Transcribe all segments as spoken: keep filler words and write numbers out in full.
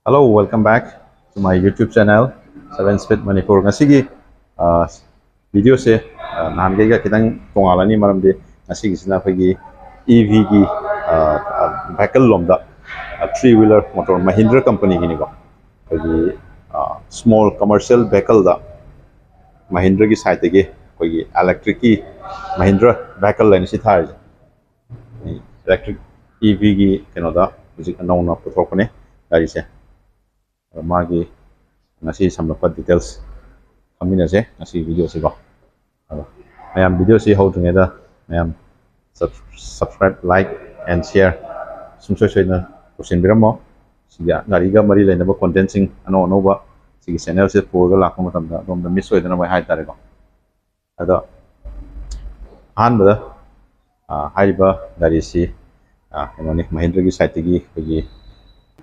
Hello, welcome back to my YouTube channel, Seven Speed Manipur. ꯉꯁꯤꯒꯤ ꯚꯤꯗꯤꯑꯣꯁꯦ ꯅꯍꯥꯟꯈꯩꯒ ꯈꯤꯇꯪ ꯇꯣꯉꯥꯜꯂꯅꯤ, ꯃꯔꯝꯗꯤ ꯉꯁꯤꯒꯤꯁꯤꯅ ꯑꯩꯈꯣꯏꯒꯤ ꯏ ꯚꯤꯒꯤ ꯚꯦꯍꯤꯀꯜ ꯂꯣꯝꯗ, ꯊ꯭ꯔꯤ ꯋꯤꯂꯔ ꯃꯣꯇꯣꯔ ꯃꯍꯤꯟꯗ꯭ꯔ ꯀꯝꯄꯅꯤꯒꯤꯅꯤꯀꯣ꯫ ꯑꯩꯈꯣꯏꯒꯤ ꯁ꯭ꯃꯣꯜ ꯀꯃꯔꯁꯤꯌꯦꯜ ꯚꯦꯍꯤꯀꯜꯗ ꯃꯍꯤꯟꯗ꯭ꯔꯒꯤ ꯁꯥꯏꯠꯇꯒꯤ ꯑꯩꯈꯣꯏꯒꯤ ꯏꯂꯦꯛꯇ꯭ꯔꯤꯛꯀꯤ ꯃꯍꯤꯟꯗ꯭ꯔ ꯚꯦꯍꯤꯀꯜ ꯍꯥꯏꯅ ꯁꯤ ꯊꯥꯔꯤꯁꯦ, ꯏꯂꯦꯛꯇ꯭ꯔꯤꯛ ꯏ ꯚꯤꯒꯤ ꯀꯩꯅꯣꯗ ꯍꯧꯖꯤꯛ ꯅꯧꯅ ꯄꯨꯊꯣꯔꯛꯄꯅꯦ ꯒꯥꯔꯤꯁꯦ꯫ ꯑꯗꯣ ꯃꯥꯒꯤ ꯉꯁꯤ ꯁꯝꯂꯞꯄ ꯗꯤꯇꯦꯜꯁ ꯈꯪꯃꯤꯟꯅꯁꯦ ꯉꯁꯤ ꯚꯤꯗꯤꯑꯣꯁꯤꯀꯣ꯫ ꯑꯗꯣ ꯃꯌꯥꯝ, ꯚꯤꯗꯤꯑꯣꯁꯤ ꯍꯧꯗ꯭ꯔꯤꯉꯩꯗ ꯃꯌꯥꯝ subscribe, like and share ꯁꯨꯡꯁꯣꯏ ꯁꯣꯏꯗꯅ ꯇꯧꯁꯤꯟꯕꯤꯔꯝꯃꯣ꯫ ꯁꯤꯒꯤ ꯒꯥꯔꯤꯒ ꯃꯔꯤ ꯂꯩꯅꯕ ꯀꯣꯟꯇꯦꯟꯁꯤꯡ ꯑꯅꯧ ꯑꯅꯧꯕ ꯁꯤꯒꯤ ꯆꯦꯅꯦꯜꯁꯦ ꯄꯨꯔꯒ ꯂꯥꯛꯄ ꯃꯇꯝꯗ ꯑꯗꯣꯝꯗ ꯃꯤꯁ ꯑꯣꯏꯗꯅꯕ ꯍꯥꯏꯇꯥꯔꯦꯀꯣ꯫ ꯑꯗꯣ ꯑꯍꯥꯟꯕꯗ, ꯑ, ꯍꯥꯏꯔꯤꯕ ꯒꯥꯔꯤꯁꯤ, ꯑ, ꯀꯩꯅꯣꯅꯤ, ꯃꯍꯤꯟꯗ꯭ꯔꯒꯤ ꯁꯥꯏꯠꯇꯒꯤ ꯑꯩꯈꯣꯏꯒꯤ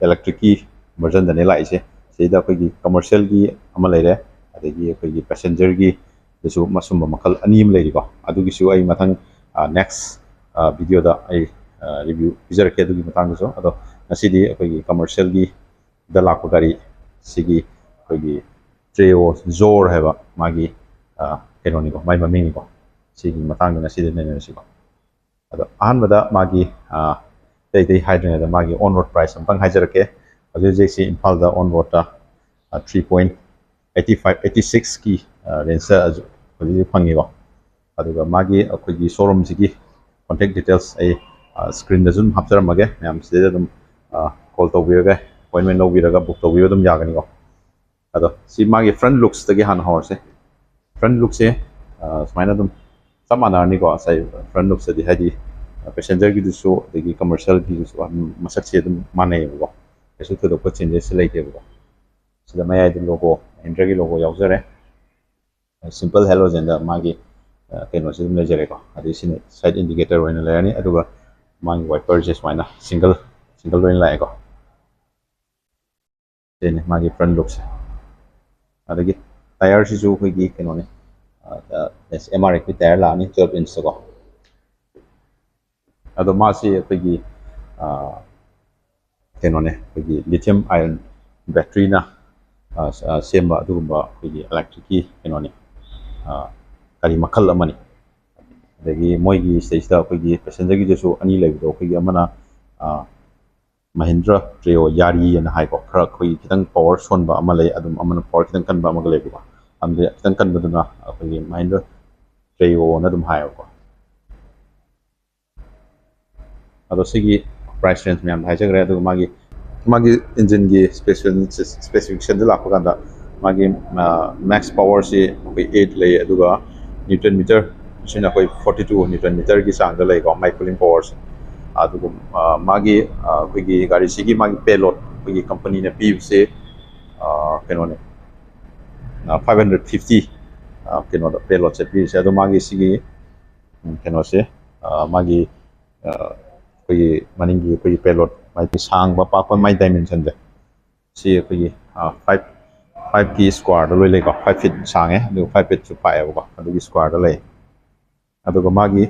ꯏꯂꯦꯛꯇ꯭ꯔꯤꯛꯀꯤ ꯚꯔꯖꯟꯗꯅꯦ ꯂꯥꯛꯏꯁꯦ꯫ ꯁꯤꯗ ꯑꯩꯈꯣꯏꯒꯤ ꯀꯃꯔꯁꯤꯌꯦꯜꯒꯤ ꯑꯃ ꯂꯩꯔꯦ, ꯑꯗꯒꯤ ꯑꯩꯈꯣꯏꯒꯤ ꯄꯦꯁꯦꯟꯖꯔꯒꯤꯗꯁꯨ ꯃꯁꯨꯝꯕ ꯃꯈꯜ ꯑꯅꯤ ꯑꯃ ꯂꯩꯔꯤꯀꯣ꯫ ꯑꯗꯨꯒꯤꯁꯨ ꯑꯩ ꯃꯊꯪ, ꯑ, ꯅꯦꯛꯁ, ꯑ, ꯚꯤꯗꯤꯑꯣꯗ ꯑꯩ, ꯑ, ꯔꯤꯚ꯭ꯌꯨ ꯄꯤꯖꯔꯛꯀꯦ ꯑꯗꯨꯒꯤ ꯃꯇꯥꯡꯗꯁꯨ꯫ ꯑꯗꯣ ꯉꯁꯤꯗꯤ ꯑꯩꯈꯣꯏꯒꯤ ꯀꯃꯔꯁꯤꯌꯦꯜꯒꯤ ꯗ ꯂꯥꯛꯄ ꯒꯥꯔꯤ ꯁꯤꯒꯤ ꯑꯩꯈꯣꯏꯒꯤ ꯇ꯭ꯔꯦꯑꯣ ꯖꯣꯔ ꯍꯥꯏꯕ ꯃꯥꯒꯤ, ꯑ, ꯀꯩꯅꯣꯅꯤꯀꯣ, ꯃꯥꯏ ꯃꯃꯤꯡꯅꯤꯀꯣ꯫ ꯁꯤꯒꯤ ꯃꯇꯥꯡꯗ ꯉꯁꯤꯗꯤ ꯅꯩꯅꯔꯁꯤꯀꯣ꯫ ꯑꯗꯣ ꯑꯍꯥꯟꯕꯗ ꯃꯥꯒꯤ, ꯑ, ꯑꯇꯩ ꯑꯇꯩ ꯍꯥꯏꯗ꯭ꯔꯤꯉꯩꯗ ꯃꯥꯒꯤ ꯑꯣꯟ ꯔꯣꯗ ꯄ꯭ꯔꯥꯏꯁ ꯑꯝꯇꯪ ꯍꯥꯏꯖꯔꯛꯀꯦ꯫ ꯍꯧꯖꯤꯛ ꯍꯧꯖꯤꯛꯁꯤ ꯏꯝꯐꯥꯜꯗ ꯑꯣꯟ ꯔꯣꯗꯇ, ꯑ, three point eighty five, eighty sixꯀꯤ, ꯑ, ꯔꯦꯟꯖꯇ ꯍꯧꯖꯤꯛ ꯍꯧꯖꯤꯛ ꯐꯪꯉꯤꯀꯣ꯫ ꯑꯗꯨꯒ ꯃꯥꯒꯤ ꯑꯩꯈꯣꯏꯒꯤ ꯁꯣꯔꯨꯝꯁꯤꯒꯤ ꯀꯣꯟꯇꯦꯛ ꯗꯤꯇꯦꯜꯁ ꯑꯩ, ꯑ, ꯁ꯭ꯀ꯭ꯔꯤꯟꯗꯁꯨ ꯑꯗꯨꯝ ꯍꯥꯞꯆꯔꯝꯃꯒꯦ, ꯃꯌꯥꯝ ꯁꯤꯗꯩꯗ ꯑꯗꯨꯝ, ꯑ, ꯀꯣꯜ ꯇꯧꯕꯤꯔꯒ ꯑꯦꯄꯣꯏꯟꯃꯦꯟ ꯂꯧꯕꯤꯔꯒ ꯕꯨꯛ ꯇꯧꯕꯤꯕ ꯑꯗꯨꯝ ꯌꯥꯒꯅꯤꯀꯣ꯫ ꯑꯗꯣ ꯁꯤ ꯃꯥꯒꯤ ꯐ꯭ꯔꯟ ꯂꯨꯛꯁꯇꯒꯤ ꯍꯥꯟꯅ ꯍꯧꯔꯁꯦ꯫ ꯐ꯭ꯔꯟ ꯂꯨꯛꯁꯦ, ꯑ, ꯁꯨꯃꯥꯏꯅ ꯑꯗꯨꯝ ꯆꯞ ꯃꯥꯟꯅꯔꯅꯤꯀꯣ꯫ ꯉꯁꯥꯏ ꯐ꯭ꯔꯟ ꯂꯨꯛꯁꯇꯗꯤ ꯍꯥꯏꯗꯤ ꯄꯦꯁꯦꯟꯖꯔꯒꯤꯗꯨꯁꯨ ꯑꯗꯒꯤ ꯀꯃꯔꯁꯤꯌꯦꯜꯒꯤꯗꯨꯁꯨ ꯑꯗꯨꯝ ꯃꯁꯛꯁꯦ ꯑꯗꯨꯝ ꯃꯥꯟꯅꯩꯌꯦꯕꯀꯣ, ꯀꯩꯁꯨ ꯊꯣꯏꯗꯣꯛꯄ ꯆꯦꯟꯖꯦꯁꯁꯦ ꯂꯩꯇꯦꯕꯀꯣ꯫ ꯁꯤꯗ ꯃꯌꯥꯏꯗ ꯂꯣꯒꯣ, ꯃꯍꯤꯟꯗ꯭ꯔꯒꯤ ꯂꯣꯒꯣ ꯌꯥꯎꯖꯔꯦ꯫ ꯁꯤꯝꯄꯜ ꯍꯦꯂꯣꯖꯦꯟꯗ ꯃꯥꯒꯤ, ꯑ, ꯀꯩꯅꯣꯁꯤ ꯑꯗꯨꯝ ꯂꯩꯖꯔꯦꯀꯣ꯫ ꯑꯗꯩ ꯁꯤꯅ ꯁꯥꯏꯠ ꯏꯟꯗꯤꯀꯦꯇꯔ ꯑꯣꯏꯅ ꯂꯩꯔꯅꯤ, ꯑꯗꯨꯒ ꯃꯥꯒꯤ ꯋꯥꯏꯄꯔꯁꯦ ꯁꯨꯃꯥꯏꯅ ꯁꯤꯡꯒꯜ, ꯁꯤꯡꯒꯜ ꯑꯣꯏꯅ ꯂꯥꯛꯑꯦꯀꯣ꯫ ꯁꯤꯅꯤ ꯃꯥꯒꯤ ꯐ꯭ꯔꯟ ꯂꯨꯛꯁꯦ꯫ ꯑꯗꯒꯤ ꯇꯥꯌꯔꯁꯤꯁꯨ ꯑꯩꯈꯣꯏꯒꯤ ꯀꯩꯅꯣꯅꯤ, ꯑꯦꯝ ꯑꯥꯔ ꯑꯦꯐꯀꯤ ꯇꯥꯌꯔ ꯂꯥꯛꯑꯅꯤ, twelve inchꯇꯀꯣ꯫ ꯑꯗꯣ ꯃꯥꯁꯤ ꯑꯩꯈꯣꯏꯒꯤ, ꯑ, ꯀꯩꯅꯣꯅꯦ, ꯑꯩꯈꯣꯏꯒꯤ lithium iron ꯕꯦꯇ꯭ꯔꯤꯅ ꯁꯦꯝꯕ ꯑꯗꯨꯒꯨꯝꯕ ꯑꯩꯈꯣꯏꯒꯤ ꯏꯂꯦꯛꯇ꯭ꯔꯤꯛꯀꯤ ꯀꯩꯅꯣꯅꯤ, ꯒꯥꯔꯤ ꯃꯈꯜ ꯑꯃꯅꯤ꯫ ꯑꯗꯒꯤ ꯃꯣꯏꯒꯤ ꯁꯤꯗꯩꯁꯤꯗ ꯑꯩꯈꯣꯏꯒꯤ ꯄꯦꯁꯦꯟꯖꯔꯒꯤꯗꯁꯨ ꯑꯅꯤ ꯂꯩꯕꯗꯣ, ꯑꯩꯈꯣꯏꯒꯤ ꯑꯃꯅ ꯃꯍꯤꯟꯗ꯭ꯔ ꯇ꯭ꯔꯦꯌꯣ ꯌꯥꯔꯤ ꯍꯥꯏꯅ ꯍꯥꯏꯀꯣ, ꯈꯔ ꯑꯩꯈꯣꯏꯒꯤ ꯈꯤꯇꯪ ꯄꯋꯔ ꯁꯣꯟꯕ ꯑꯃ ꯂꯩ, ꯑꯗꯨꯝ ꯑꯃꯅ ꯄꯋꯔ ꯈꯤꯇꯪ ꯀꯟꯕ ꯑꯃꯒ ꯂꯩꯕꯀꯣ꯫ ꯑꯗꯨꯗꯤ ꯈꯤꯇꯪ ꯀꯟꯕꯗꯨꯅ ꯑꯩꯈꯣꯏꯒꯤ ꯃꯍꯤꯟꯗ꯭ꯔ ꯇ꯭ꯔꯦꯌꯣꯅ ꯑꯗꯨꯝ ꯍꯥꯏꯌꯦꯕꯀꯣ꯫ ꯑꯗꯣ ꯁꯤꯒꯤ ꯄ꯭ꯔꯥꯏꯁ ꯔꯦꯟꯖ ꯃꯌꯥꯝꯗ ꯍꯥꯏꯖꯈ꯭ꯔꯦ꯫ ꯑꯗꯨꯒ ꯃꯥꯒꯤ ꯃꯥꯒꯤ ꯏꯟꯖꯤꯟꯒꯤ ꯁ꯭ꯄꯦꯁꯤꯐꯤꯀꯦꯁꯟꯗ ꯂꯥꯛꯄ ꯀꯥꯟꯗ, ꯃꯥꯒꯤ ꯃꯦꯛꯁ ꯄꯋꯔꯁꯤ ꯑꯩꯈꯣꯏ ꯑꯩꯠ ꯂꯩ, ꯑꯗꯨꯒ ꯅ꯭ꯌꯨꯇꯟ ꯃꯤꯇꯔ ꯁꯤꯅ ꯑꯩꯈꯣꯏ ꯐꯣꯔꯇꯤ ꯇꯨ ꯅ꯭ꯌꯨꯇꯟ ꯃꯤꯇꯔꯒꯤ ꯆꯥꯡꯗ ꯂꯩꯀꯣ, ꯃꯥꯏ ꯄꯨꯂꯤꯡ ꯄꯋꯔꯁꯦ꯫ ꯑꯗꯨꯒ ꯃꯥꯒꯤ ꯑꯩꯈꯣꯏꯒꯤ ꯒꯥꯔꯤꯁꯤꯒꯤ ꯃꯥꯒꯤ ꯄꯦꯂꯣꯠ ꯑꯩꯈꯣꯏꯒꯤ ꯀꯝꯄꯅꯤꯅ ꯄꯤꯕꯁꯦ ꯀꯩꯅꯣꯅꯦ, ꯐꯥꯏꯚ ꯍꯟꯗ꯭ꯔꯦꯠ ꯐꯤꯐꯇꯤ ꯀꯩꯅꯣꯗ ꯄꯦꯂꯣꯠꯁꯦ ꯄꯤꯔꯤꯁꯦ꯫ ꯑꯗꯣ ꯃꯥꯒꯤ ꯁꯤꯒꯤ ꯀꯩꯅꯣꯁꯦ, ꯃꯥꯒꯤ ꯑꯩꯈꯣꯏꯒꯤ ꯃꯅꯤꯡꯒꯤ ꯑꯩꯈꯣꯏꯒꯤ ꯄꯦꯂꯣꯠ ꯃꯥꯒꯤ ꯁꯥꯡꯕ ꯄꯥꯛꯄ ꯃꯥꯏ ꯗꯥꯏꯃꯦꯟꯁꯟꯁꯦ, ꯁꯤ ꯑꯩꯈꯣꯏꯒꯤ ꯐꯥꯏꯚ ꯐꯥꯏꯚꯀꯤ ꯁ꯭ꯀ꯭ꯋꯥꯔꯗ ꯂꯣꯏ ꯂꯩꯀꯣ꯫ ꯐꯥꯏꯚ ꯐꯤꯠ ꯁꯥꯡꯉꯦ, ꯑꯗꯨꯒ ꯐꯥꯏꯚ ꯐꯤꯠꯁꯨ ꯄꯥꯛꯑꯦꯕꯀꯣ, ꯑꯗꯨꯒꯤ ꯁ꯭ꯀ꯭ꯋꯥꯔꯗ ꯂꯩ꯫ ꯑꯗꯨꯒ ꯃꯥꯒꯤ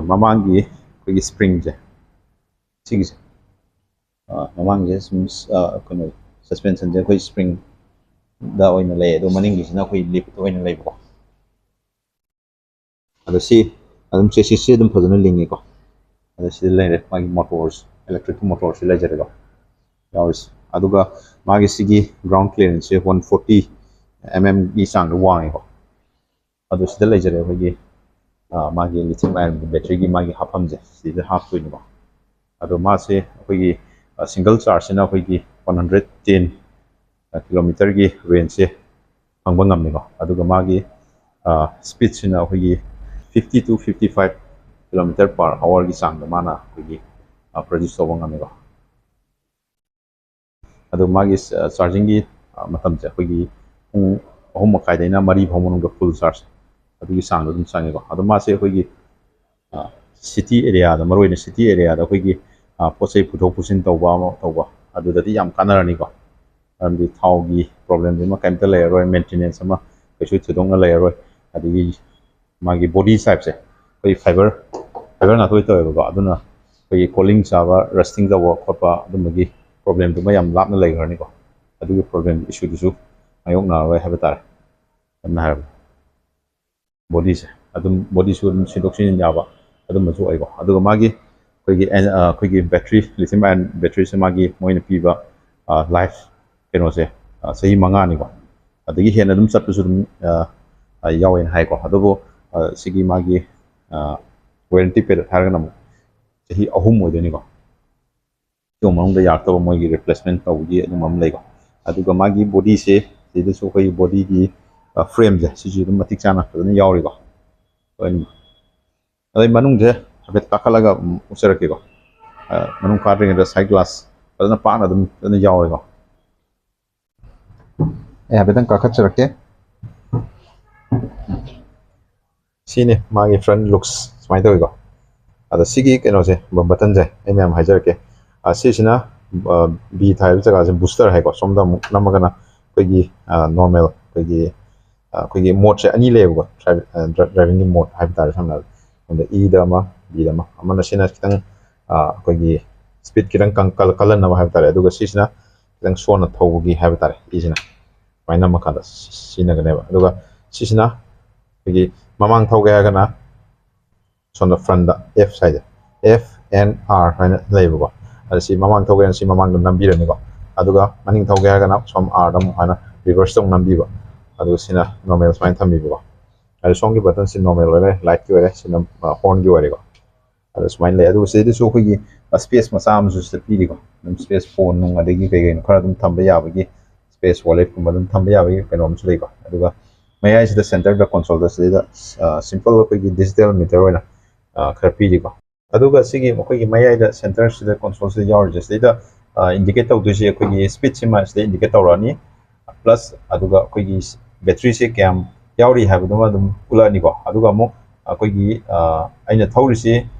ꯃꯃꯥꯡꯒꯤ ꯑꯩꯈꯣꯏꯒꯤ ꯁ꯭ꯄ꯭ꯔꯤꯡꯁꯦ, ꯁꯤꯒꯤꯁꯦ, ꯃꯃꯥꯡꯒꯤꯁꯦ ꯁꯨꯝ ꯀꯩꯅꯣ, ꯁꯁꯄꯦꯟꯁꯟꯁꯦ ꯑꯩꯈꯣꯏ ꯁ꯭ꯄ꯭ꯔꯤꯡꯗ ꯑꯣꯏꯅ ꯂꯩ, ꯑꯗꯣ ꯃꯅꯤꯡꯒꯤꯁꯤꯅ ꯑꯩꯈꯣꯏ ꯂꯤꯞꯇ ꯑꯣꯏꯅ ꯂꯩꯕꯀꯣ꯫ ꯑꯗꯣ ꯁꯤ ꯑꯗꯨꯝ ꯆꯦꯁꯤꯁꯁꯤ ꯑꯗꯨꯝ ꯐꯖꯅ ꯂꯤꯡꯉꯤꯀꯣ꯫ ꯑꯗꯣ ꯁꯤꯗ ꯂꯩꯔꯦ ꯃꯥꯒꯤ ꯃꯣꯇꯣꯔꯁ, ꯏꯂꯦꯛꯇ꯭ꯔꯤꯛꯀꯤ ꯃꯣꯇꯣꯔꯁꯤ ꯂꯩꯖꯔꯦꯀꯣ ꯌꯥꯎꯔꯤꯁꯦ꯫ ꯑꯗꯨꯒ ꯃꯥꯒꯤ ꯁꯤꯒꯤ ꯒ꯭ꯔꯥꯎꯟ ꯀ꯭ꯂꯤꯌꯥꯔꯦꯟꯁꯁꯦ ꯋꯥꯟ ꯐꯣꯔꯇꯤ ꯑꯦꯝ ꯑꯦꯝꯒꯤ ꯆꯥꯡꯗ ꯋꯥꯡꯉꯦꯀꯣ꯫ ꯑꯗꯣ ꯁꯤꯗ ꯂꯩꯖꯔꯦ ꯑꯩꯈꯣꯏꯒꯤ ꯃꯥꯒꯤ ꯂꯤꯊꯤꯌꯝ ꯑꯥꯏꯔꯟꯒꯤ ꯕꯦꯇ꯭ꯔꯤꯒꯤ ꯃꯥꯒꯤ ꯍꯥꯞꯐꯝꯁꯦ ꯁꯤꯗ ꯍꯥꯞꯇꯣꯏꯅꯤꯀꯣ꯫ ꯑꯗꯣ ꯃꯥꯁꯦ ꯑꯩꯈꯣꯏꯒꯤ ꯁꯤꯡꯒꯜ ꯆꯥꯔꯖꯁꯤꯅ ꯑꯩꯈꯣꯏꯒꯤ ꯋꯥꯟ ꯍꯟꯗ꯭ꯔꯦꯠ ꯇꯦꯟ ꯀꯤꯂꯣꯃꯤꯇꯔꯒꯤ ꯔꯦꯟꯖꯁꯦ ꯐꯪꯕ ꯉꯝꯃꯤꯀꯣ꯫ ꯑꯗꯨꯒ ꯃꯥꯒꯤ ꯁ꯭ꯄꯤꯠꯁꯤꯅ ꯑꯩꯈꯣꯏꯒꯤ fifty to fifty five kilometre per ꯑꯋꯥꯔꯒꯤ ꯆꯥꯡꯗ ꯃꯥꯅ ꯑꯩꯈꯣꯏꯒꯤ ꯄ꯭ꯔꯗ꯭ꯌꯨꯁ ꯇꯧꯕ ꯉꯝꯃꯤꯀꯣ꯫ ꯑꯗꯣ ꯃꯥꯒꯤ ꯆꯥꯔꯖꯤꯡꯒꯤ ꯃꯇꯝꯁꯦ ꯑꯩꯈꯣꯏꯒꯤ ꯄꯨꯡ ꯑꯍꯨꯝ ꯃꯈꯥꯏꯗꯩꯅ ꯃꯔꯤ ꯐꯥꯎ ꯃꯅꯨꯡꯗ ꯐꯨꯜ ꯆꯥꯔꯖ ꯑꯗꯨꯒꯤ ꯆꯥꯡꯗ ꯑꯗꯨꯝ ꯆꯪꯉꯦꯀꯣ꯫ ꯑꯗꯣ ꯃꯥꯁꯦ ꯑꯩꯈꯣꯏꯒꯤ ꯁꯤꯇꯤ ꯑꯦꯔꯤꯌꯥꯗ, ꯃꯔꯨꯑꯣꯏꯅ ꯁꯤꯇꯤ ꯑꯦꯔꯤꯌꯥꯗ ꯑꯩꯈꯣꯏꯒꯤ ꯄꯣꯠ ꯆꯩ ꯄꯨꯊꯣꯛ ꯄꯨꯁꯤꯟ ꯇꯧꯕ ꯑꯃ ꯇꯧꯕ, ꯑꯗꯨꯗꯗꯤ ꯌꯥꯝ ꯀꯥꯟꯅꯔꯅꯤꯀꯣ꯫ ꯃꯔꯝꯗꯤ ꯊꯥꯎꯒꯤ ꯄ꯭ꯔꯣꯕ꯭ꯂꯦꯝꯁꯤꯃ ꯀꯩꯝꯇ ꯂꯩꯔꯔꯣꯏ, ꯃꯦꯟꯇꯦꯅꯦꯟꯁ ꯑꯃ ꯀꯩꯁꯨ ꯊꯣꯏꯗꯣꯛꯅ ꯂꯩꯔꯔꯣꯏ꯫ ꯑꯗꯒꯤ ꯃꯥꯒꯤ ꯕꯣꯗꯤ ꯇꯥꯏꯞꯁꯦ ꯑꯩꯈꯣꯏ ꯐꯥꯏꯕꯔ ꯐꯥꯏꯕꯔ ꯉꯥꯛꯇ ꯑꯣꯏ ꯇꯧꯋꯦꯕꯀꯣ꯫ ꯑꯗꯨꯅ ꯑꯩꯈꯣꯏꯒꯤ ꯀꯣꯂꯤꯡ ꯆꯥꯕ, ꯔꯁꯇꯤꯡ ꯇꯧꯕ ꯈꯣꯠꯄ ꯑꯗꯨꯝꯕꯒꯤ ꯄ꯭ꯔꯣꯕ꯭ꯂꯦꯝꯗꯨꯃ ꯌꯥꯝ ꯂꯥꯞꯅ ꯂꯩꯈ꯭ꯔꯅꯤꯀꯣ꯫ ꯑꯗꯨꯒꯤ ꯄ꯭ꯔꯣꯕ꯭ꯂꯦꯝ ꯏꯁꯨꯗꯨꯁꯨ ꯃꯥꯌꯣꯛꯅꯔꯔꯣꯏ ꯍꯥꯏꯕ ꯇꯥꯔꯦ꯫ ꯁꯝꯅ ꯍꯥꯏꯔꯕꯗ ꯕꯣꯗꯤꯁꯦ ꯑꯗꯨꯝ, ꯕꯣꯗꯤꯁꯨ ꯑꯗꯨꯝ ꯁꯤꯟꯗꯣꯛ ꯁꯤꯖꯤꯟ ꯌꯥꯕ ꯑꯗꯨꯝꯕꯁꯨ ꯑꯣꯏꯀꯣ꯫ ꯑꯗꯨꯒ ꯃꯥꯒꯤ ꯑꯩꯈꯣꯏꯒꯤ ꯑꯦꯟ-, ꯑ, ꯑꯩꯈꯣꯏꯒꯤ ꯕꯦꯇ꯭ꯔꯤ, ꯂꯤꯊꯤꯌꯝ ꯑꯥꯏꯟ ꯕꯦꯇ꯭ꯔꯤꯁꯦ ꯃꯥꯒꯤ ꯃꯣꯏꯅ ꯄꯤꯕ, ꯑ, ꯂꯥꯏꯐ ꯀꯩꯅꯣꯁꯦ, ꯑ, ꯆꯍꯤ ꯃꯉꯥꯅꯤꯀꯣ꯫ ꯑꯗꯒꯤ ꯍꯦꯟꯅ ꯑꯗꯨꯝ ꯆꯠꯄꯁꯨ ꯑꯗꯨꯝ, ꯑ, ꯑ, ꯌꯥꯎꯋꯦꯅ ꯍꯥꯏꯀꯣ꯫ ꯑꯗꯨꯕꯨ, ꯑ, ꯁꯤꯒꯤ ꯃꯥꯒꯤ, ꯑ, ꯋꯥꯔꯦꯟꯇꯤ ꯄꯤꯔꯤꯌꯠ ꯍꯥꯏꯔꯒꯅ ꯑꯃꯨꯛ ꯆꯍꯤ ꯑꯍꯨꯝ ꯑꯣꯏꯗꯣꯏꯅꯤꯀꯣ꯫ ꯁꯤꯒꯤ ꯃꯅꯨꯡꯗ ꯌꯥꯔꯛꯇꯕ ꯃꯣꯏꯒꯤ ꯔꯤꯄ꯭ꯂꯦꯁꯃꯦꯟ ꯇꯧꯕꯒꯤ ꯑꯗꯨꯝꯕ ꯑꯃ ꯂꯩꯀꯣ꯫ ꯑꯗꯨꯒ ꯃꯥꯒꯤ ꯕꯣꯗꯤꯁꯦ, ꯁꯤꯗꯁꯨ ꯑꯩꯈꯣꯏꯒꯤ ꯕꯣꯗꯤꯒꯤ, ꯑ, ꯐ꯭ꯔꯦꯝꯁꯦ, ꯁꯤꯁꯨ ꯑꯗꯨꯝ ꯃꯇꯤꯛ ꯆꯥꯅ ꯐꯖꯅ ꯌꯥꯎꯔꯤꯀꯣ꯫ ꯂꯣꯏꯅꯃꯛ꯫ ꯑꯗꯩ ꯃꯅꯨꯡꯁꯦ ꯍꯥꯏꯐꯦꯠ ꯀꯥꯈꯠꯂꯒ ꯑꯃꯨꯛ ꯎꯠꯆꯔꯛꯀꯦꯀꯣ꯫ ꯑ, ꯃꯅꯨꯡ ꯀꯥꯗ꯭ꯔꯤꯉꯩꯗ ꯁꯥꯏꯠ ꯒ꯭ꯂꯥꯁ ꯐꯖꯅ ꯄꯥꯛꯅ ꯑꯗꯨꯝ ꯐꯖꯅ ꯌꯥꯎꯔꯦꯀꯣ꯫ ꯑꯩ ꯍꯥꯏꯐꯦꯠꯇꯪ ꯀꯥꯈꯠꯆꯔꯛꯀꯦ꯫ ꯁꯤꯅꯤ ꯃꯥꯒꯤ ꯐ꯭ꯔꯟ ꯂꯨꯛꯁ ꯁꯨꯃꯥꯏꯅ ꯇꯧꯋꯤꯀꯣ꯫ ꯑꯗ ꯁꯤꯒꯤ ꯀꯩꯅꯣꯁꯦ, ꯕ-, ꯕꯇꯟꯁꯦ ꯑꯩ ꯃꯌꯥꯝ ꯍꯥꯏꯖꯔꯛꯀꯦ꯫ ꯑ, ꯁꯤꯁꯤꯅ, ꯑ, ꯕꯤ ꯊꯥꯔꯤꯕ ꯖꯒꯥꯁꯦ ꯕꯨꯁꯇꯔ ꯍꯥꯏꯀꯣ꯫ ꯁꯣꯝꯗ ꯑꯃꯨꯛ ꯅꯝꯃꯒꯅ ꯑꯩꯈꯣꯏꯒꯤ, ꯑ, ꯅꯣꯔꯃꯦꯜ ꯑꯩꯈꯣꯏꯒꯤ, ꯑ, ꯑꯩꯈꯣꯏꯒꯤ ꯃꯣꯗꯁꯦ ꯑꯅꯤ ꯂꯩꯌꯦꯕꯀꯣ꯫ ꯗ꯭ꯔꯥꯏꯚ-, ꯑ, ꯗ꯭ꯔꯥꯏ-, ꯗ꯭ꯔꯥꯏꯚꯤꯡꯒꯤ ꯃꯣꯗ ꯍꯥꯏꯕ ꯇꯥꯔꯦ꯫ ꯁꯝꯅ ꯍꯥꯏꯔꯕꯗ ꯁꯣꯝꯗ ꯏꯗ ꯑꯃ, ꯕꯤꯗ ꯑꯃ, ꯑꯃꯅ ꯁꯤꯅ ꯈꯤꯇꯪ, ꯑ, ꯑꯩꯈꯣꯏꯒꯤ ꯁ꯭ꯄꯤꯗ ꯈꯤꯇꯪ ꯀꯟ-, ꯀꯜ-, ꯀꯜꯍꯟꯅꯕ ꯍꯥꯏꯕ ꯇꯥꯔꯦ꯫ ꯑꯗꯨꯒ ꯁꯤꯁꯤꯅ ꯈꯤꯇꯪ ꯁꯣꯟꯅ ꯊꯧꯕꯒꯤ ꯍꯥꯏꯕ ꯇꯥꯔꯦ꯫ ꯏꯁꯤꯅ ꯁꯨꯃꯥꯏꯅ ꯅꯝꯃꯀꯥꯟꯗ ꯁꯤ-, ꯁꯤꯖꯤꯟꯅꯒꯅꯦꯕ꯫ ꯑꯗꯨꯒ ꯁꯤꯁꯤꯅ ꯑꯩꯈꯣꯏꯒꯤ ꯃꯃꯥꯡ ꯊꯧꯒꯦ ꯍꯥꯏꯔꯒꯅ ꯁꯣꯝꯗ ꯐ꯭ꯔꯟꯗ F side, F N R ꯍꯥꯏꯅ ꯂꯩꯌꯦꯕꯀꯣ꯫ ꯑꯗ ꯁꯤ ꯃꯃꯥꯡ ꯊꯧꯒꯦꯅ ꯁꯤ ꯃꯃꯥꯡꯗ ꯅꯝꯕꯤꯔꯅꯤꯀꯣ꯫ ꯑꯗꯨꯒ ꯃꯅꯤꯡ ꯊꯧꯒꯦ ꯍꯥꯏꯔꯒꯅ ꯁꯣꯝ ꯑꯥꯔꯗ ꯑꯃꯨꯛ ꯍꯥꯏꯅ ꯔꯤꯚꯔꯁꯇ ꯑꯃꯨꯛ ꯅꯝꯕꯤꯕ꯫ ꯑꯗꯨꯒ ꯁꯤꯅ ꯅꯣꯔꯃꯦꯜ ꯁꯨꯃꯥꯏꯅ ꯊꯝꯕꯤꯕꯀꯣ꯫ ꯑꯗ ꯁꯣꯝꯒꯤ ꯕꯇꯟꯁꯤ ꯅꯣꯔꯃꯦꯜ ꯑꯣꯏꯔꯦ, ꯂꯥꯏꯠꯀꯤ ꯑꯣꯏꯔꯦ, ꯁꯤꯅ, ꯑ, ꯍꯣꯔꯟꯒꯤ ꯑꯣꯏꯔꯦꯀꯣ꯫ ꯑꯗ ꯁꯨꯃꯥꯏꯅ ꯂꯩ꯫ ꯑꯗꯨꯒ ꯁꯤꯗꯩꯗꯁꯨ ꯑꯩꯈꯣꯏꯒꯤ, ꯑ, ꯁ꯭ꯄꯦꯁ ꯃꯆꯥ ꯑꯃꯁꯨ ꯁꯤꯗ ꯄꯤꯔꯤꯀꯣ꯫ ꯑꯗꯨꯝ ꯁ꯭ꯄꯦꯁ ꯐꯣꯟ ꯅꯨꯡ ꯑꯗꯒꯤ ꯀꯩ ꯀꯩꯅꯣ ꯈꯔ ꯑꯗꯨꯝ ꯊꯝꯕ ꯌꯥꯕꯒꯤ, ꯁ꯭ꯄꯦꯁ ꯋꯥꯂꯦꯠꯀꯨꯝꯕ ꯑꯗꯨꯝ ꯊꯝꯕ ꯌꯥꯕꯒꯤ ꯀꯩꯅꯣ ꯑꯃꯁꯨ ꯂꯩꯀꯣ꯫ ꯑꯗꯨꯒ ꯃꯌꯥꯏꯁꯤꯗ ꯁꯦꯟꯇꯔꯗ ꯀꯣꯟꯁꯣꯜꯗ ꯁꯤꯗꯩꯗ, ꯑ, ꯁꯤꯝꯄꯜ ꯑꯩꯈꯣꯏꯒꯤ ꯗꯤꯖꯤꯇꯦꯜ ꯃꯤꯇꯔ ꯑꯣꯏꯅ, ꯑ, ꯈꯔ ꯄꯤꯔꯤꯀꯣ꯫ ꯑꯗꯨꯒ ꯁꯤꯒꯤ ꯃꯈꯣꯏꯒꯤ ꯃꯌꯥꯏꯗ ꯁꯦꯟꯇꯔꯁꯤꯗ ꯀꯣꯟꯁꯣꯜꯁꯤꯗ ꯌꯥꯎꯔꯤꯁꯦ, ꯁꯤꯗꯩꯗ, ꯑ, ꯏꯟꯗꯤꯀꯦꯠ ꯇꯧꯗꯣꯏꯁꯦ ꯑꯩꯈꯣꯏꯒꯤ ꯁ꯭ꯄꯤꯠꯁꯤꯃ ꯁꯤꯗ ꯏꯟꯗꯤꯀꯦꯠ ꯇꯧꯔꯛꯑꯅꯤ꯫ ꯄ꯭ꯂꯁ ꯑꯗꯨꯒ ꯑꯩꯈꯣꯏꯒꯤ ꯕꯦꯇ꯭ꯔꯤꯁꯦ ꯀꯌꯥꯝ ꯌꯥꯎꯔꯤ ꯍꯥꯏꯕꯗꯨꯃ ꯑꯗꯨꯝ ꯎꯠꯂꯛꯑꯅꯤꯀꯣ꯫ ꯑꯗꯨꯒ ꯑꯃꯨꯛ ꯑꯩꯈꯣꯏꯒꯤ, ꯑ, ꯑꯩꯅ ꯊꯧꯔꯤꯁꯤ,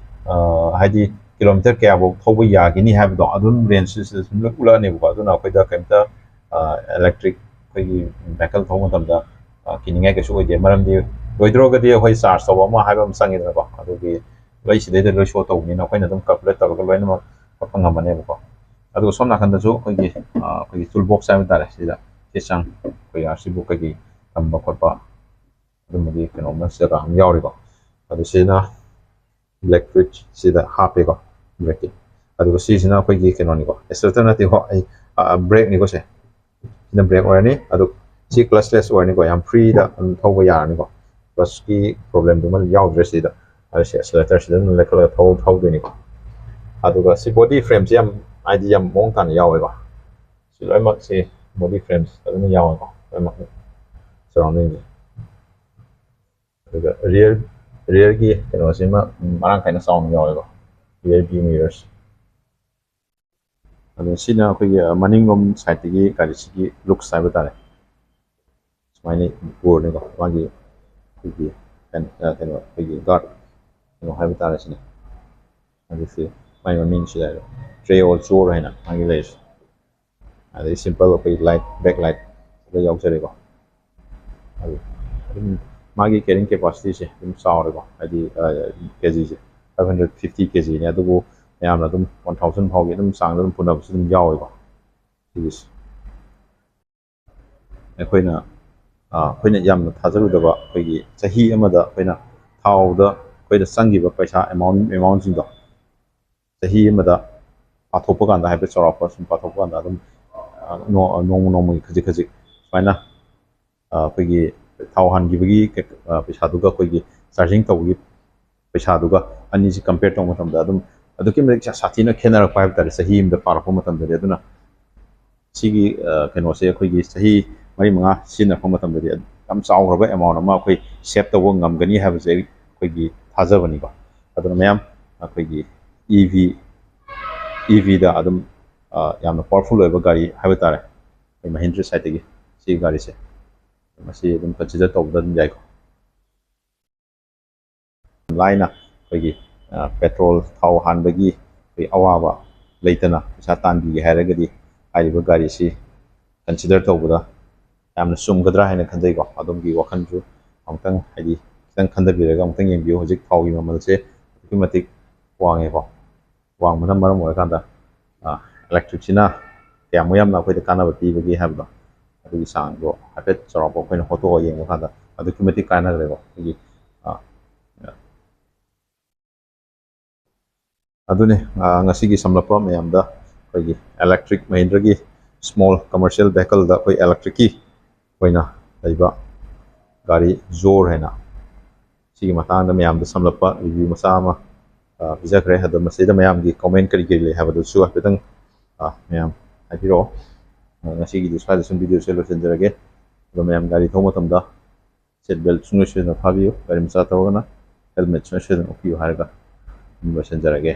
ꯑ, ꯍꯥꯏꯗꯤ ꯀꯤꯂꯣꯃꯤꯇꯔ ꯀꯌꯥꯐꯧ ꯊꯧꯕ ꯌꯥꯒꯅꯤ ꯍꯥꯏꯕꯗꯣ ꯑꯗꯨꯝ ꯔꯦꯟꯖꯁꯤꯗ ꯁꯨꯝ ꯂꯣꯏ ꯎꯠꯂꯛꯑꯅꯦꯕꯀꯣ꯫ ꯑꯗꯨꯅ ꯑꯩꯈꯣꯏꯗ ꯀꯩꯝꯇ, ꯑ, ꯏꯂꯦꯛꯇ꯭ꯔꯤꯛ ꯑꯩꯈꯣꯏꯒꯤ ꯚꯦꯍꯤꯀꯜ ꯊꯧꯕ ꯃꯇꯝꯗ, ꯑ, ꯀꯤꯅꯤꯡꯉꯥꯏ ꯀꯩꯁꯨ ꯑꯣꯏꯗꯦ꯫ ꯃꯔꯝꯗꯤ ꯂꯣꯏꯗ꯭ꯔꯒꯗꯤ ꯑꯩꯈꯣꯏ ꯆꯥꯔꯖ ꯇꯧꯕ ꯑꯃ ꯍꯥꯏꯕ ꯑꯃ ꯆꯪꯉꯤꯗꯅꯀꯣ꯫ ꯑꯗꯨꯒꯤ ꯂꯣꯏ ꯁꯤꯗꯩꯗ ꯂꯣꯏ ꯁꯣ ꯇꯧꯕꯅꯤꯅ ꯑꯩꯈꯣꯏꯅ ꯑꯗꯨꯝ ꯀꯥꯜꯀꯨꯂꯦꯠ ꯇꯧꯔꯒ ꯂꯣꯏꯅꯃꯛ ꯍꯣꯠꯄ ꯉꯝꯃꯅꯦꯕꯀꯣ꯫ ꯑꯗꯨꯒ ꯁꯣꯝ ꯅꯥꯀꯟꯗꯁꯨ ꯑꯩꯈꯣꯏꯒꯤ ꯑꯩꯈꯣꯏꯒꯤ ꯇꯨꯜ ꯕꯣꯛꯁ ꯍꯥꯏꯕ ꯇꯥꯔꯦ, ꯁꯤꯗ ꯆꯦ ꯆꯥꯡ ꯑꯩꯈꯣꯏꯒꯤ ꯑꯥꯔ ꯁꯤ ꯕꯨꯛ ꯀꯩꯀꯩ ꯊꯝꯕ ꯈꯣꯠꯄ ꯑꯗꯨꯝꯕꯒꯤ ꯀꯩꯅꯣꯝꯃ ꯖꯒꯥ ꯑꯃ ꯌꯥꯎꯔꯤꯀꯣ꯫ ꯑꯗꯨ ꯁꯤꯅ ꯕ꯭ꯂꯦꯛ ꯐ꯭ꯂꯨꯏꯗ ꯁꯤꯗ ꯍꯥꯞꯄꯦꯀꯣ, ꯕ꯭ꯔꯦꯛꯀꯤ꯫ ꯑꯗꯨꯒ ꯁꯤꯁꯤꯅ ꯑꯩꯈꯣꯏꯒꯤ ꯀꯩꯅꯣꯅꯤꯀꯣ, ꯑꯦꯛꯁꯤꯂꯦꯇꯔ ꯅꯠꯇꯦꯀꯣ, ꯑꯩ ꯕ꯭ꯔꯦꯛꯅꯤꯀꯣ ꯁꯦ꯫ ꯁꯤꯅ ꯕ꯭ꯔꯦꯛ ꯑꯣꯏꯔꯅꯤ꯫ ꯑꯗꯨ ꯁꯤ ꯀ꯭ꯂꯁꯂꯦꯁ ꯑꯣꯏꯔꯅꯤꯀꯣ, ꯌꯥꯝ ꯐ꯭ꯔꯤꯗ ꯑꯗꯨꯝ ꯊꯧꯕ ꯌꯥꯔꯅꯤꯀꯣ꯫ ꯀ꯭ꯂꯁꯀꯤ ꯄ꯭ꯔꯣꯕ꯭ꯂꯦꯝꯗꯨꯃ ꯌꯥꯎꯗ꯭ꯔꯦ ꯁꯤꯗ꯫ ꯑꯗꯨ ꯁꯤ ꯑꯦꯛꯁꯤꯂꯦꯇꯔꯁꯤꯗ ꯑꯗꯨꯝ ꯂꯩꯈꯠꯂꯒ ꯊꯧ ꯊꯧꯗꯣꯏꯅꯤꯀꯣ꯫ ꯑꯗꯨꯒ ꯁꯤ ꯕꯣꯗꯤ ꯐ꯭ꯔꯦꯝꯁꯦ ꯌꯥꯝ, ꯍꯥꯏꯗꯤ ꯌꯥꯝ ꯃꯑꯣꯡ ꯇꯥꯅ ꯌꯥꯎꯋꯦꯀꯣ꯫ ꯁꯤ ꯂꯣꯏꯅꯃꯛꯁꯤ ꯕꯣꯗꯤ ꯐ꯭ꯔꯦꯝꯁ ꯑꯗꯨꯝ ꯌꯥꯎꯋꯦꯀꯣ, ꯂꯣꯏꯅꯃꯛ ꯁꯔꯥꯎꯟꯗꯤꯡꯁꯦ꯫ ꯑꯗꯨꯒ ꯔꯤꯌꯔ, ꯔꯤꯌꯔꯒꯤ ꯀꯩꯅꯣꯁꯤꯃ ꯃꯔꯥꯡ ꯀꯥꯏꯅ ꯆꯥꯎꯅ ꯌꯥꯎꯋꯦꯀꯣ, ꯔꯤꯌꯔ ꯚ꯭ꯌꯨ ꯃꯤꯔꯔꯁ꯫ ꯑꯗꯣ ꯁꯤꯅ ꯑꯩꯈꯣꯏꯒꯤ ꯃꯅꯤꯡꯂꯣꯝ ꯁꯥꯏꯠꯇꯒꯤ ꯒꯥꯔꯤꯁꯤꯒꯤ ꯂꯨꯛꯁ ꯍꯥꯏꯕ ꯇꯥꯔꯦ꯫ ꯁꯨꯃꯥꯏꯅ ꯎꯔꯅꯤꯀꯣ, ꯃꯥꯒꯤ ꯑꯩꯈꯣꯏꯒꯤ ꯀꯩꯅꯣ, ꯑ, ꯀꯩꯅꯣ, ꯑꯩꯈꯣꯏꯒꯤ ꯒꯥꯔꯗ ꯀꯩꯅꯣ ꯍꯥꯏꯕ ꯇꯥꯔꯦ ꯁꯤꯅ꯫ ꯑꯗꯨꯁꯤ ꯃꯥꯏ ꯃꯃꯤꯡꯁꯤꯗ ꯍꯥꯏꯔꯣ, ꯇ꯭ꯔꯦꯑꯣ ꯖꯣꯔ ꯍꯥꯏꯅ ꯃꯥꯒꯤ ꯂꯩꯔꯤꯁꯦ꯫ ꯑꯗꯩ ꯁꯤꯝꯄꯜ ꯑꯩꯈꯣꯏ ꯂꯥꯏꯠ, ꯕꯦꯛ ꯂꯥꯏꯠ ꯂꯣꯏ ꯌꯥꯎꯖꯔꯦꯀꯣ꯫ ꯑꯗꯨ ꯑꯗꯨꯝ ꯃꯥꯒꯤ ꯀꯦꯔꯤꯡ ꯀꯦꯄꯥꯁꯤꯇꯤꯁꯦ ꯑꯗꯨꯝ ꯆꯥꯎꯔꯦꯀꯣ, ꯍꯥꯏꯗꯤ, ꯑ, ꯀꯦꯖꯤꯁꯦ ꯐꯥꯏꯚ ꯍꯟꯗ꯭ꯔꯦꯠ ꯐꯤꯐꯇꯤ ꯀꯦꯖꯤꯅꯦ, ꯑꯗꯨꯕꯨ ꯃꯌꯥꯝꯅ ꯑꯗꯨꯝ ꯋꯥꯟ ꯊꯥꯎꯖꯟ ꯐꯥꯎꯒꯤ ꯑꯗꯨꯝ ꯆꯥꯡꯗ ꯑꯗꯨꯝ ꯄꯨꯅꯕꯁꯨ ꯑꯗꯨꯝ ꯌꯥꯎꯋꯦꯀꯣ꯫ ꯁꯤꯒꯤꯁꯦ ꯑꯩꯈꯣꯏꯅ, ꯑ, ꯑꯩꯈꯣꯏꯅ ꯌꯥꯝꯅ ꯊꯥꯖꯔꯨꯗꯕ ꯑꯩꯈꯣꯏꯒꯤ ꯆꯍꯤ ꯑꯃꯗ ꯑꯩꯈꯣꯏꯅ ꯊꯥꯎꯗ ꯑꯩꯈꯣꯏꯗ ꯆꯪꯈꯤꯕ ꯄꯩꯁꯥ ꯑꯦꯃꯥꯎꯟ, ꯑꯦꯃꯥꯎꯟꯁꯤꯡꯗꯣ ꯆꯍꯤ ꯑꯃꯗ ꯄꯥꯊꯣꯛꯄ ꯀꯥꯟꯗ, ꯍꯥꯏꯐꯦꯠ ꯆꯥꯎꯔꯥꯛꯄ ꯁꯨꯝ ꯄꯥꯊꯣꯛꯄ ꯀꯥꯟꯗ ꯑꯗꯨꯝ, ꯑ, ꯅꯣ-, ꯅꯣꯡꯃ ꯅꯣꯡꯃꯒꯤ ꯈꯖꯤꯛ ꯈꯖꯤꯛ ꯁꯨꯃꯥꯏꯅ, ꯑ, ꯑꯩꯈꯣꯏꯒꯤ ꯊꯥꯎ ꯍꯥꯟꯈꯤꯕꯒꯤ ꯀ-, ꯑ, ꯄꯩꯁꯥꯗꯨꯒ ꯑꯩꯈꯣꯏꯒꯤ ꯆꯥꯔꯖꯤꯡ ꯇꯧꯕꯒꯤ ꯄꯩꯁꯥꯗꯨꯒ ꯑꯅꯤꯁꯤ ꯀꯝꯄꯤꯌꯔ ꯇꯧꯕ ꯃꯇꯝꯗ ꯑꯗꯨꯝ ꯑꯗꯨꯛꯀꯤ ꯃꯇꯤꯛ ꯁꯥ-, ꯁꯥꯊꯤꯅ ꯈꯦꯠꯅꯔꯛꯄ ꯍꯥꯏꯕ ꯇꯥꯔꯦ ꯆꯍꯤ ꯑꯃꯗ ꯄꯥꯔꯛꯄ ꯃꯇꯝꯗꯗꯤ꯫ ꯑꯗꯨꯅ ꯁꯤꯒꯤ, ꯑ, ꯀꯩꯅꯣꯁꯦ ꯑꯩꯈꯣꯏꯒꯤ ꯆꯍꯤ ꯃꯔꯤ ꯃꯉꯥ ꯁꯤꯖꯤꯟꯅꯔꯛꯄ ꯃꯇꯝꯗꯗꯤ ꯌꯥꯝ ꯆꯥꯎꯈ꯭ꯔꯕ ꯑꯦꯃꯥꯎꯟ ꯑꯃ ꯑꯩꯈꯣꯏ ꯁꯦꯞ ꯇꯧꯕ ꯉꯝꯒꯅꯤ ꯍꯥꯏꯕꯁꯦ ꯑꯩꯈꯣꯏꯒꯤ ꯊꯥꯖꯕꯅꯤꯀꯣ꯫ ꯑꯗꯨꯅ ꯃꯌꯥꯝ ꯑꯩꯈꯣꯏꯒꯤ ꯏ ꯚꯤ, ꯏ ꯚꯤꯗ ꯑꯗꯨꯝ, ꯑ, ꯌꯥꯝꯅ ꯄꯥꯋꯔꯐꯨꯜ ꯑꯣꯏꯕ ꯒꯥꯔꯤ ꯍꯥꯏꯕ ꯇꯥꯔꯦ, ꯑꯩꯈꯣꯏ ꯃꯍꯤꯟꯗ꯭ꯔ ꯁꯥꯏꯠꯇꯒꯤ ꯁꯤꯒꯤ ꯒꯥꯔꯤꯁꯦ꯫ ꯃꯁꯤ ꯑꯗꯨꯝ ꯀꯟꯁꯤꯗꯔ ꯇꯧꯕꯗ ꯑꯗꯨꯝ ꯌꯥꯏꯀꯣ꯫ ꯂꯥꯏꯅ ꯑꯩꯈꯣꯏꯒꯤ, ꯑ, ꯄꯦꯇ꯭ꯔꯣꯜ ꯊꯥꯎ ꯍꯥꯟꯕꯒꯤ ꯑꯩꯈꯣꯏ ꯑꯋꯥꯕ ꯂꯩꯇꯅ ꯄꯩꯁꯥ ꯇꯥꯟꯕꯤꯒꯦ ꯍꯥꯏꯔꯒꯗꯤ ꯍꯥꯏꯔꯤꯕ ꯒꯥꯔꯤꯁꯤ ꯀꯟꯁꯤꯗꯔ ꯇꯧꯕꯗ ꯌꯥꯝꯅ ꯆꯨꯝꯒꯗ꯭ꯔꯥ ꯍꯥꯏꯅ ꯈꯟꯖꯩꯀꯣ꯫ ꯑꯗꯣꯝꯒꯤ ꯋꯥꯈꯜꯁꯨ ꯑꯃꯨꯛꯇꯪ, ꯍꯥꯏꯗꯤ, ꯈꯤꯇꯪ ꯈꯟꯊꯕꯤꯔꯒ ꯑꯃꯨꯛꯇꯪ ꯌꯦꯡꯕꯤꯌꯨ꯫ ꯍꯧꯖꯤꯛ ꯊꯥꯎꯒꯤ ꯃꯃꯜꯁꯦ ꯑꯗꯨꯛꯀꯤ ꯃꯇꯤꯛ ꯋꯥꯡꯉꯦꯀꯣ꯫ ꯋꯥꯡꯕꯅ ꯃꯔꯝ ꯑꯣꯏꯔꯀꯥꯟꯗ, ꯑ, ꯏꯂꯦꯛꯇ꯭ꯔꯤꯛꯁꯤꯅ ꯀꯌꯥꯃꯨꯛ ꯌꯥꯝꯅ ꯑꯩꯈꯣꯏꯗ ꯀꯥꯟꯅꯕ ꯄꯤꯕꯒꯦ ꯍꯥꯏꯕꯗꯣ, ꯑꯗꯨꯒꯤ ꯆꯥꯡꯗꯣ ꯍꯥꯏꯐꯦꯠ ꯆꯥꯎꯔꯥꯛꯄ ꯑꯩꯈꯣꯏꯅ ꯍꯣꯠꯇꯣꯛꯑꯒ ꯌꯦꯡꯕ ꯀꯥꯟꯗ ꯑꯗꯨꯛꯀꯤ ꯃꯇꯤꯛ ꯀꯥꯟꯅꯈ꯭ꯔꯦꯕ ꯑꯩꯈꯣꯏꯒꯤ꯫ ꯑ, ꯑꯗꯨꯅꯤ, ꯑ, ꯉꯁꯤꯒꯤ ꯁꯝꯂꯞꯄ ꯃꯌꯥꯝꯗ ꯑꯩꯈꯣꯏꯒꯤ ꯏꯂꯦꯛꯇ꯭ꯔꯤꯛ ꯃꯍꯤꯟꯗ꯭ꯔꯒꯤ ꯁ꯭ꯃꯣꯜ ꯀꯃꯔꯁꯤꯌꯦꯜ ꯚꯦꯍꯤꯀꯜꯗ ꯑꯩꯈꯣꯏ ꯏꯂꯦꯛꯇ꯭ꯔꯤꯛꯀꯤ ꯑꯣꯏꯅ ꯂꯩꯕ ꯒꯥꯔꯤ ꯖꯣꯔ ꯍꯥꯏꯅ ꯁꯤꯒꯤ ꯃꯇꯥꯡꯗ ꯃꯌꯥꯝꯗ ꯁꯝꯂꯞꯄ ꯔꯤꯚ꯭ꯌꯨ ꯃꯆꯥ ꯑꯃ, ꯑ, ꯄꯤꯖꯈ꯭ꯔꯦ꯫ ꯑꯗꯣ ꯃꯁꯤꯗ ꯃꯌꯥꯝꯒꯤ ꯀꯣꯃꯦꯟ ꯀꯔꯤ ꯀꯔꯤ ꯂꯩ ꯍꯥꯏꯕꯗꯨꯁꯨ ꯍꯥꯏꯐꯦꯠꯇꯪ, ꯑ, ꯃꯌꯥꯝ ꯍꯥꯏꯕꯤꯔꯛꯑꯣ꯫ ꯑ, ꯉꯁꯤꯒꯤꯗꯤ ꯁ꯭ꯋꯥꯏꯗ ꯁꯨꯝ ꯚꯤꯗꯤꯑꯣꯁꯦ ꯂꯣꯏꯁꯤꯟꯖꯔꯒꯦ꯫ ꯑꯗꯣ ꯃꯌꯥꯝ ꯒꯥꯔꯤ ꯊꯧꯕ ꯃꯇꯝꯗ ꯁꯤꯠ ꯕꯦꯜꯠ ꯁꯨꯡꯁꯣꯏ ꯁꯣꯏꯗꯅ ꯐꯥꯕꯤꯌꯨ꯫ ꯒꯥꯔꯤ ꯃꯆꯥ ꯊꯧꯔꯒꯅ ꯍꯦꯜꯃꯦꯠ ꯁꯨꯡꯁꯣꯏ ꯁꯣꯏꯗꯅ ꯎꯞꯄꯤꯌꯨ ꯍꯥꯏꯔꯒ ꯑꯗꯨꯝ ꯂꯣꯏꯁꯤꯟꯖꯔꯒꯦ꯫